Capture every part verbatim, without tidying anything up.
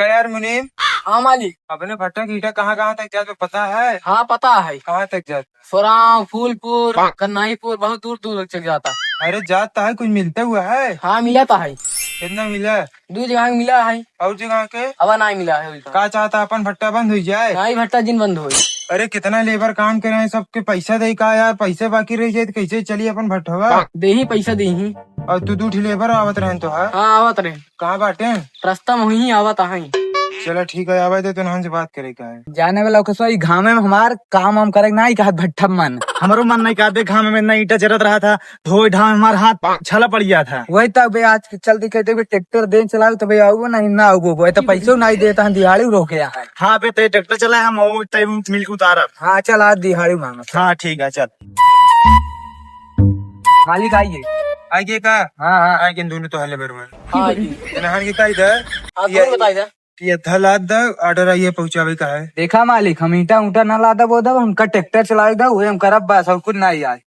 का यार मुनीम? हाँ मालिक। अपने भट्टा के ईंटा कहाँ कहाँ तक जात बा, पता है? हाँ पता है। कहाँ तक जात? सोराव, फूलपुर, कन्नाईपुर, बहुत दूर दूर तक जाता। अरे जात तो है, कुछ मिलता हुआ है? हाँ मिला तो है। कितना मिला? दू जगह मिला है। और जगह के? अब नाहीं मिला है। का चाहता, अपन भट्टा बंद हुई जाए? नाहीं, भट्टा जिन बंद होई। अरे कितना लेबर काम करे हैं, सबके पैसा दे का यार, पैसे बाकी रह जाए तो कैसे चली अपन भट्टवा? देही पैसा देही। और तू दू ठी लेबर आवत रहन तो है? हाँ आवत रहे। कहाँ बाटे? रस्ता में हुई ही आवत हैं। चला ठीक है, आवे दे, तो उन्हन से बात करे का है। जाने वाला ओके सो, ई घामे में हमार काम वाम करे के नाहीं कहत भट्ठा मन। हमरो मन नाहीं कहत, घामे में इतना ईंटा जरत रहा था, ढोए ढाए हमार हाथ छाला पड़ गया था। वही तब बे आज के चलती कहते बे ट्रैक्टर देन चलाओ तो बे आउबो नाहीं, ना आउबो, बे तो पैसो नाहीं देता हम दिहाड़ी रोके यहाँ। हाँ बे, ते ट्रैक्टर चलाए, हम वो टाइम मिल के उतारब। हाँ चल आज दिहाड़ी मांगब। हाँ ठीक है चल। मालिक आइए। आइए का? हाँ, हाँ। आइए दोनों तो हले बरबर। हाँ, आइए। इन्हन के कही दे। हाँ, ये, कौन बताई दे? ये अद्धा लाद दे, order आइए पहुँचावे का है। देखा मालिक, हम ईंटा ऊंटा ना लादब ओदब, हमका ट्रैक्टर चलावे दे, उहे हम करब बस, और कुछ ना यार।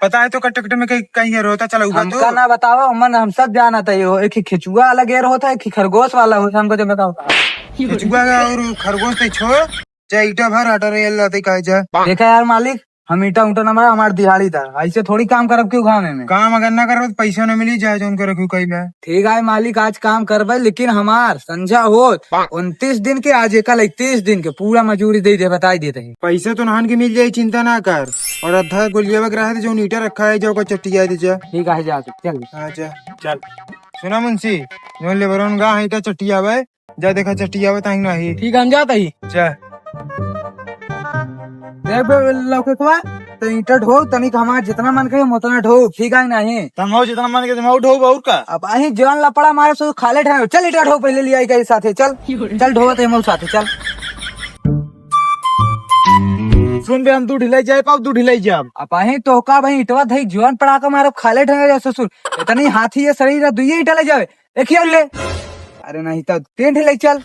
पता है तो का ट्रैक्टर में कहीं, कहीं ये रोता चला हुआ तो? हमका ना बतावा, मन हम सब जानत है, यो एक ही केचुआ वाला गेर होता है, एक ही खरगोश वाला होता है, हमको जो बताओ। केचुआ का और खरगोश तो छोड़, जा ईंटा भर, order ये लाते का जा। देखा यार मालिक, हम ईंटा ऊंटा ना मारा, हमार दिहाड़ी था, ऐसे थोड़ी काम करब क्यों घामे में? काम अगर ना करब तो पैसा ना मिली, जाए जौन करे क्यों कही बे। ठीक है मालिक, आज काम करबे, लेकिन हमार संझा होत उनतीस दिन के, आज एका इकतीस दिन के पूरा मजूरी दे दे, बताई देते हैं। पैसा तो नहान के मिल जाए, चिंता ना कर। और अद्धा गोलिया वगैरह है तो जौन ईंटा रखा है, जाओ का चट्टिया दे जा। ठीक है, जा तू, चल। हाँ, जा। चल। सुना मुंशी, जौन लेबरन गा है ईंटा चट्टिया बे, जा देखा चट्टिया बे ताही नाही। ठीक है, हम जाता ही। जा। देख बे लौकेकवा, तो ईंटा ढो, तनिक हमार जितना मन करे उतना ढो, ठीक है नाही? तम हो जितना मन करे तुम हो ढो, और का? अब अहीं जौन लपड़ा मारे सो खाले ठाए, चल ईंटा ढो पहले लिया के साथे, चल। चल ढो ते हम साथे, चल। सुन बे, हम दू ढिलाई जाए पाओ, दू ढिलाई जाब। अब अहीं तो का भाई ईंटवा धई जौन पड़ा के मारे खाले ठाए ससुर। इतनी हाथी ये शरीर है, दुइये ईंटा ले जावे। एक ही और ले। अरे नहीं तो तीन ठे ले चल।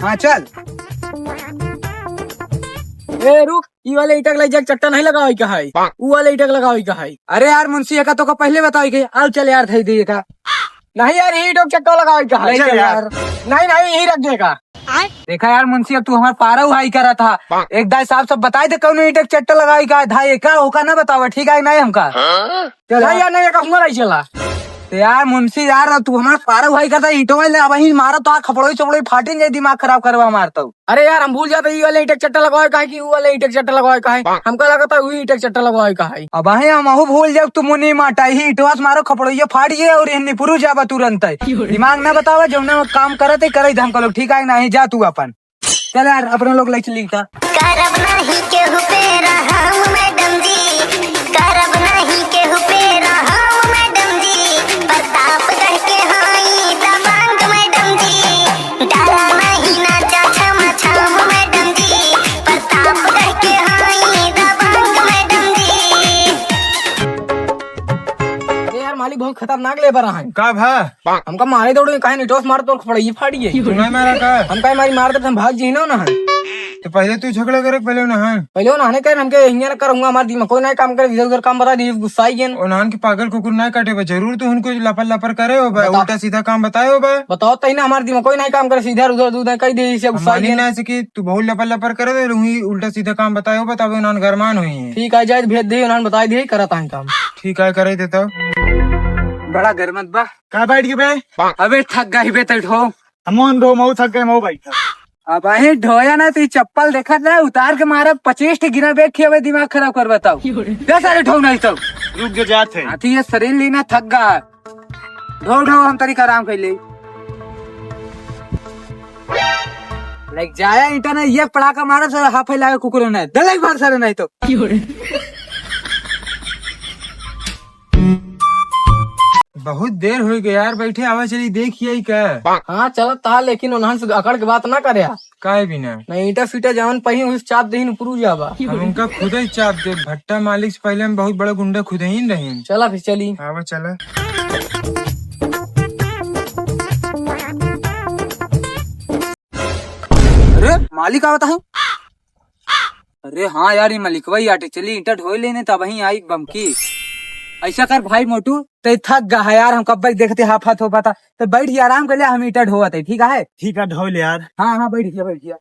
हाँ चल। ए रुक, ई वाले ईंटा के ले जा, चट्टा नहीं लगावे का है। ऊ वाले ईंटा के लगावे का है। अरे यार मुंशी, एका तो का पहले बतावे के। आओ चल यार, धई दे का। नहीं यार, ई ईंटा के चट्टा लगावे का है। ले चल चल यार। यार। नहीं नहीं, यही रख देगा। देखा यार मुंशी, अब तू हमार पारा उहाई करा था। एक दाई साहब सब बताई दे कौन ईंटा के चट्टा लगावे का है। धाई का ओका ना बतावा, ठीक है नहीं हमका। चल नहीं यार। यार, नहीं, एक हुआ नहीं चला। तो यार मुंशी यार, अब तू हमार पारा भाई करता ईंटो ले, अब ही मारा तो खपड़ोई चपड़ोई फाटिन जाए, दिमाग खराब करवा मार तो। अरे यार, हम भूल जाते, ई वाले ईंटे चट्टा लगवाए काहे कि ऊ वाले ईंटे चट्टा लगवाए काहे? हमका लगता है, वही ईंटे चट्टा लगवाए काहे। अब आहे हम अहू भूल जाब, तू मुनी माटा, ही ईंटवा से मारो खपड़ोइया फाट गए और ये निपुरु जाबा तुरंत है। दिमाग ना बतावा, जौने में काम करत है, करे हम लोग, ठीक है, नहीं जा तू अपन। चल यार, अपने लोग ले चली का। करब नहीं केहू पे रहम मैडम जी, करब नहीं केहू पे रहम मैडम जी, प्रतापगढ़ के हई दबंग मैडम जी, डरा नहीं ना चाचा मछाम मैडम जी, प्रतापगढ़ के हई दबंग मैडम जी। ए यार मालिक, बहुत खतरनाक लेबर है। का भा? हमका मारे दौड़े, काहे नहीं टोस मार, तोर खपड़ाई फाड़ी है। तू नहीं मारा का? हम काहे मारी मार दे, हम भाग जी ना ना। तो पहले तू झगड़ा करे, पहले ना है। पहले ना है, कहे हमके हिंगे ना करूंगा, हमार दिमाग कोई नहीं काम करे, इधर उधर काम बता दी, गुस्सा ही गन। उन्हान के पागल कुकुर ना काटे बा, जरूर तू उनको लपर लपर करे हो बा, बता। उल्टा सीधा काम बताए हो बा। बताओ तही ना, हमार दिमाग कोई नहीं काम करे, सीधा उधर उधर कह दे, इसे हम गुस्सा ही मानी गन। ना सकी, तू बहुत लपर लपर करे, तो उही उल्टा सीधा काम बताए हो बा, तब उन्हान गरमान हुई है। ठीक है, जाए भेज दे, उन्हान बताई दे, करत है काम। ठीक है, करे देता। बड़ा गरमत बा। का बैठ के बे? अबे थक गई बे, तै ढो। हम ढो, मऊ थक गए, मऊ बैठ। अब अही ढोया ना, तो ई चप्पल देखत ना, उतार के मारा, पच्चीस ठे गिरा बैठ के, अबे दिमाग खराब कर बताओ। दे सारे ढो नहीं तो। रुक जो जात है। हाथी ये शरीर लीना थक गा। ढो, ढो, हम तरीका आराम कर ले। लाइक जाया ईंटा ना, ये पड़ाका मारा, सारा हाफ लागे कुकुर ना। दे लाइक भाग सारे नहीं तो। बहुत देर हो गया यार, बैठे, आवा चली देखिए का। हाँ चलत था, लेकिन उन्हन से अकड़ के बात ना करे। काहे बिना? नहीं, ईंटा फीटा जावन पही उस चाप देहिन उपरू जाबा। हम उनका खुद ही चाप दे, भट्टा मालिक से पहले हम बहुत बड़ा गुंडा खुद ही रहीन। चला फिर चली। आवा चला। अरे मालिक आवत है। अरे हाँ यार, ये मलिकवा ही आटे, चली ईंटा ढोई लेने, तब वहीं आई बमकी। ऐसा कर भाई मोटू, ते थक गा है यार, हम कब्बे देखते हाफत हो पता, तो बैठ गया, आराम कर लिया, हम ईटा ढोवत है, ठीक है? ठीक है, ढो ले यार। हाँ, हाँ, बैठ गया, बैठ गया।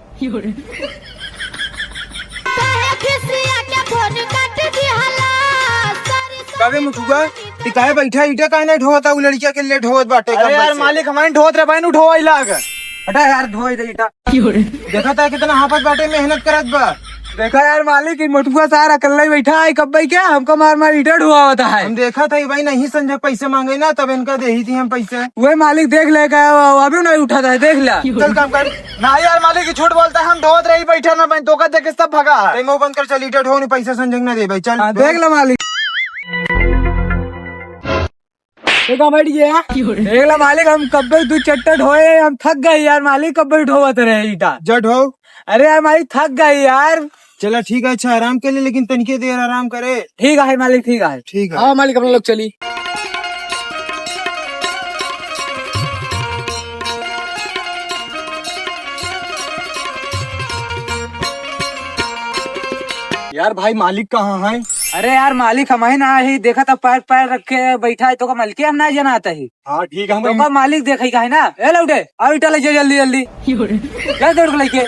कबे मुठुआ, ती काहे बैठा, ईटा काहे नहीं ढोवता, उ लड़किया के लिए ढोवत बाटे, अरे यार मालिक, हमारे ढोवत रहे भाई, नु ढोवाई लाग। हटा यार, ढोई दे ईटा। देखा था कितना हाफत बाटे, मेहनत करत बा। देखा यार मालिक, ई मोटुआ सार अकल्ले ही बैठा है, कब्बे क्या हमका मार मार ईटा ढुआवत है। हम देखा था, ई भाई नहीं संजय पैसे मांगे ना, तब इनका देही थी हम पैसे। वही मालिक देख ले का, अभी नहीं उठा था, देख लिया। चल काम कर। ना यार मालिक, ई झूठ बोलता है, हम ढोत रही बैठा ना, भाई तो का देख के सब भगा है। ते मुंह बंद कर, चल ईटा ढो, नहीं पैसे संजय ना दे भाई, चल। हाँ, देख लो मालिक। देखा बैठ गया। देख ला मालिक, हम कब्बे दू चट्टा ढोए, हम थक गए यार मालिक, कब्बे ढोवत रहे ईटा। जा ढो। अरे यार मालिक, थक गए यार। चला ठीक है, अच्छा आराम के लिए, लेकिन तनिके देर आराम करे। ठीक है मालिक, ठीक है। ठीक है। हाँ मालिक, अपने लोग चली। यार भाई, मालिक कहाँ है? अरे यार, मालिक हम ही ना ही, देखा था पैर पैर रख के बैठा है, तो का मालिक हम ना जनाता ही। हाँ, ठीक है, हम तो का मालिक देखई का है ना? ए लौटे, आओ ईटा ले जाओ जल्दी जल्दी। क्या दौड़ के लेके?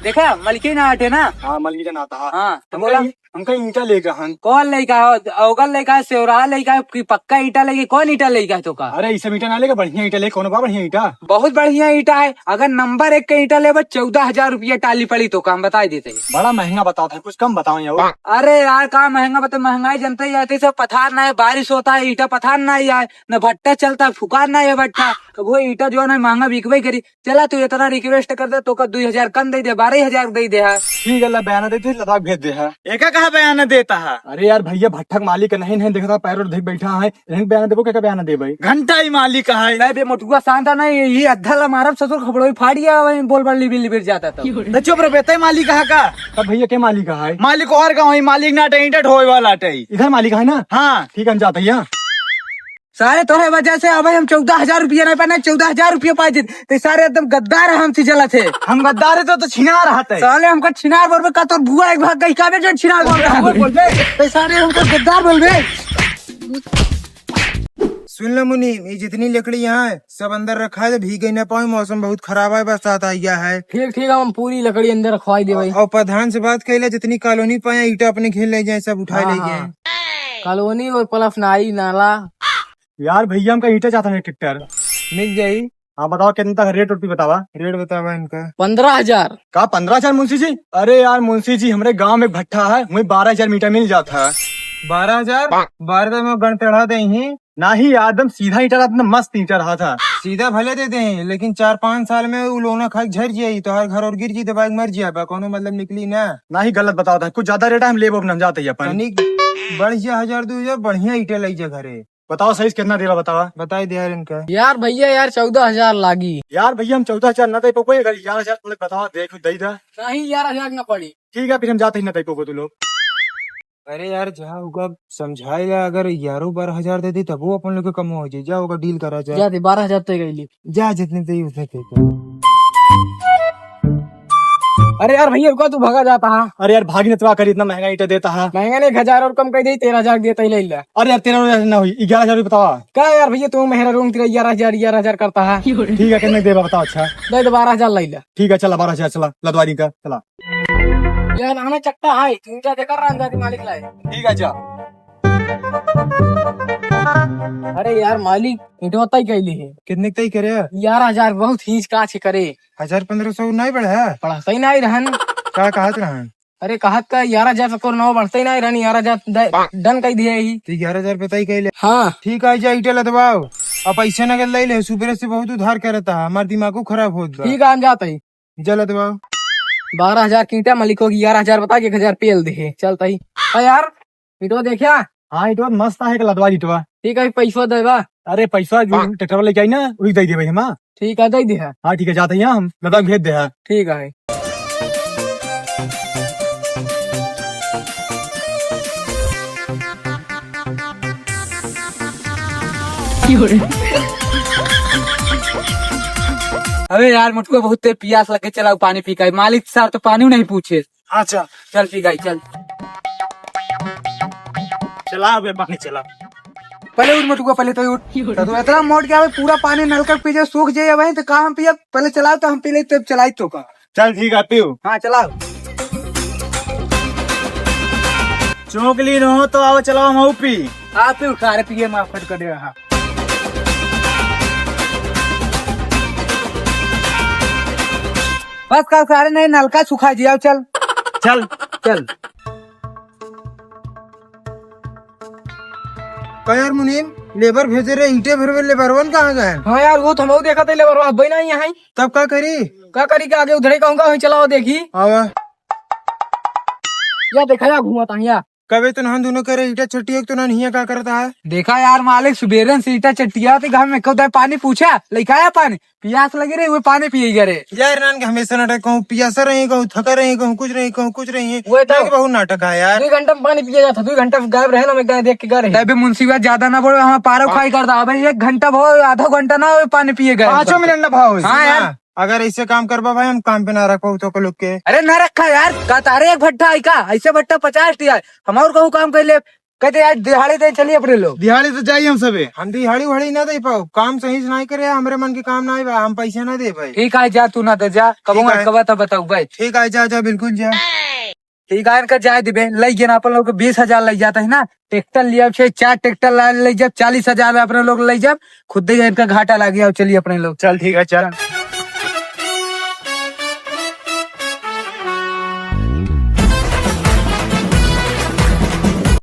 देखा, मालिक ही ना आटे ना। हाँ, मालिक ही ना आता। हाँ, तो हमका बोला। ई-, हमका ईटा लेगा हन। कौन लेगा हो? ओकर लेगा है, सेवरा लेगा है कि पक्का ईटा लेगा? कौन ईटा लेगा है तो का? अरे, ई सब ईटा ना लेगा, बढ़िया ईटा ले, कौन बा बढ़िया ईटा? बहुत बढ़िया ईटा है। अगर नंबर एक के ईटा लेबा, चौदह हजार रुपया टाली पड़ी तो का, हम बताई देते हैं। बड़ा महंगा बतावत है, कुछ कम बताओ यार। अरे यार, का महंगा बता, महंगाई जनते ही आती, सब पथार ना है, बारिश होता है, ईटा पथार ना ही आए, न भट्टा चलता है, फुकार ना है भट्टा। अब वो ईटा जो है ना महंगा बिकबे करी। चला तू इतना रिक्वेस्ट कर दे, तो का दुई हजार कम दे दे, बारह हजार दे दे है। ठीक है, ला बयाना दे दे, लद्दाख भेज दे है। एका कहा बयाना देता है? अरे यार भैया, भट्ठक मालिक नहीं, नहीं देखता, पैरों देख बैठा है, नहीं बयाना देबो, क्या बयाना देबे? घंटा ही मालिक है। नहीं बे मोटुआ, शांत नहीं, ये अद्धा ला मारब ससुर, खपड़ो ही फाड़ गया, वहीं बोल बड़ लिबिर लिबिर जाता तो। तो चुप रह बे, तय मालिक कहा का? तब भैया के मालिक है? मालिक और का वही मालिक ना, टेंट ढोए वाला टे। इधर मालिक है ना? हाँ। ठीक है, हम जाते हैं। सारे तोरे वजह से अब हम चौदह हजार रुपया नहीं पाना, चौदह हजार रुपया पा जित, ते सारे एकदम गद्दार हमसे जलत है। हम गद्दार है तो, तो छिनार रहते। साले हमका छिनार बोलबे का, तोर बुआ एक भाग गई का बे जो छिनार बोल रहा है? बोल बे। ते सारे हमका गद्दार बोलबे। सुन लो मुनीम, ये जितनी लकड़ी यहाँ है, सब अंदर रखा है, भीगे ना पाए, मौसम बहुत खराब है, बरसात आ गया है। ठीक, ठीक, हम पूरी लकड़ी अंदर रखवाई दे भाई। और प्रधान से बात कैले, जितनी कॉलोनी पाए, ईटा अपने घेर ले जाए, सब उठा हाँ, ले जाए। हाँ। कॉलोनी और प्लस नाई नाला। यार भैया, हमका ईटा चाहता है, ट्रैक्टर। मिल जाई। हाँ, बताओ कितना तक रेट उट भी बतावा। रेट बतावा इनका। पन्द्रह हजार। का पन्द्रह हजार मुंशी जी? अरे यार मुंशी जी, हमरे गांव में एक भट्ठा है, वहीं बारह हजार मीटर मिल जाता है। बारह हजार? बारह तो में गण चढ़ा दे ही। नाही यार, एकदम सीधा ईटा रहा, एकदम मस्त ईटा रहा था। सीधा भले दे दे, लेकिन चार पाँच साल में उ लोना खा के झर जाई, तो हर घर और गिर जी, दबाई के मर जाबा, कोनो मतलब निकली ना। नाही, गलत बतावत है, कुछ ज्यादा रेट है, हम लेबो ना, हम जाते ही अपन। तनिक बढ़िया हजार दो हजार बढ़िया ईटा लई जा घरे। बताओ सही से कितना देला, बतावा। बताई दे यार इनका। यार भैया यार, चौदह हजार लागी। यार भैया, हम चौदह हजार ना दे पाबो, अगर ग्यारह हजार तुमने बतावा, देखो, दे दा। नहीं, ग्यारह हजार ना पड़ी। ठीक है, फिर हम जाते ही ना दे पाबो तू लोग। अरे यार, जा होगा समझाए ला, अगर ग्यारह बारह हजार दे दी, तब वो अपन लोग के कम हो जाए। जा होगा डील करा जाए। जा दे, बारह हजार तय गईली। जा, जितने दे उतने दे दे। अरे यार भैया, रुका, तू भगा जाता है। अरे यार, भागी न तो करी, इतना महंगा ईटा देता है। महंगा नहीं, एक हजार और कम कर दे, तेरह हजार देता ही ले ला। अरे यार, तेरह हजार ना हुई, ग्यारह हजार रुपये बतावा। का यार भैया, तू मेहरा रूम तेरा ग्यारह हजार, ग्यारह हजार करता है। ठीक है, कितने देबा बताओ। अच्छा दे दे, बारह हजार ले ला। ठीक है, चला बारह हजार, चला लदवारी का, चला। यार, आना चक्का है, तू जा देकर राम जाति मालिक लाए। ठीक है, जा। अरे यार मालिक, ईंटवा तय कैली है। कितने के तय करे? ग्यारह हजार बहुत हीच काच के करे। हजार पन्द्रह सौ नहीं बढ़ा? बढ़ा सही नहीं रहन। का कहत रहन? अरे कहत का ग्यारह हजार से तोर नौ बढ़ते ही नहीं रहन, ग्यारह हजार दे-, डन कर दिए ही। तो ग्यारह हजार पे तय कैले? हाँ। ठीक है, जा ईंटा लदवाओ। अब पैसे नगद ले ले, सुबह से बहुत उधार करता है, हमार दिमागो खराब होत बा। ठीक है, हम जाते ही। जा लदवाओ। बारह हजार की ईंटा, मालिक को ग्यारह हजार बता के एक हजार पेल दे। चलता ही। अरे यार, ईंटवा देखिया। हाँ, ईंटवा मस्त है, एक लदवा ईंटवा। ठीक है, पैसवा देबा। अरे, पैसा जो ट्रैक्टर वाले जाई ना, वही दे देबे हम। ठीक है, दे दे है। हाँ, ठीक है, जाते हैं हम, लदवा भेज दे है। ठीक है। अबे यार, मुझको बहुत तेज प्यास लगे, चला पानी पी के आई। मालिक साहब तो पानी नहीं पूछे। हाँ, चल। चल पी के आई, चल। चला अबे पानी चला। पहले उठ मोटुआ, पहले तो उठ। तो तू इतना मोट क्या है, पूरा पानी नलका के पीछे सूख जाए भाई, तो का हम पियब? पहले चलाओ तो हम पी ले, तब चलाई तो का। चल ठीक है, पीऊ। हाँ, चलाओ। चौंक ली न हो तो आओ, चलाओ, हम पी। आप पीऊ, सारे पिए, माफ कर दे रहा। बस का सारे नहीं, नलका सुखा जिया, चल। चल। चल। का यार मुनीम, लेबर भेजे रहे, ईंटे भरवे, लेबरवन कहाँ गए? हाँ यार, वो तो हम देखा थे, लेबर अब ना यहाँ है। तब का करी? का करी, का आगे उधरे कहूँगा, वहीं चलाओ देखी। आवा। या देखा, या घुमा था, या। कबे तो नहन दोनों करे ईंटा चट्टी, एक तो नहन हिया का करता है? देखा यार मालिक, सुबेरन से ईंटा चट्टिया थे, घर में कौदा पानी पूछा, लेके आया पानी, पियास लगी रही, वो पानी पिए गए रे। यार नान के हमेशा नाटक, कहूँ पियासा रही, कहूँ थका रही, कहूँ कुछ रही, कहूँ कुछ रही है। वो तो नान के बहुत नाटक है यार। दो घंटा में पानी पिया जाता, दो घंटा में गायब रहे ना, मैं गाय देख के गा रहे। अबे मुंशी बात ज्यादा ना बोलो, हम पारो हाँ। खाई कर दा। अबे एक घंटा भाव, आधा घंटा ना हो पानी पिए गए। पाँचों मिनट ना भाव। हाँ यार। अगर ऐसे काम करबा भाई, हम काम पे ना रख पाऊ तो को लोग के। अरे ना रखा यार, का तारे एक भट्टा है का? ऐसे भट्टा पचास टी है, हम और कहूँ काम कर ले। कहते आज दिहाड़ी दे चलिए अपने लोग। दिहाड़ी तो जाइए हम सबे। हम दिहाड़ी उहाड़ी ना दे पाओ, काम सही से नहीं करे, हमरे मन के काम ना आए बा, हम पैसे ना दे भाई। ठीक है, जा तू ना दे जा, कबो ठीक है। कबा तो बताऊ भाई। ठीक है, जा, जा, बिल्कुल जा। ठीक है, इनका जाए दिबे, लई गए ना अपन लोग के बीस हजार लई जाता है ना, ट्रैक्टर लिया छे, चार ट्रैक्टर ला लई जब चालीस हजार में अपने लोग लई जब, खुद ही इनका घाटा लाग गया। चलिए अपने लोग। चल ठीक है, चल।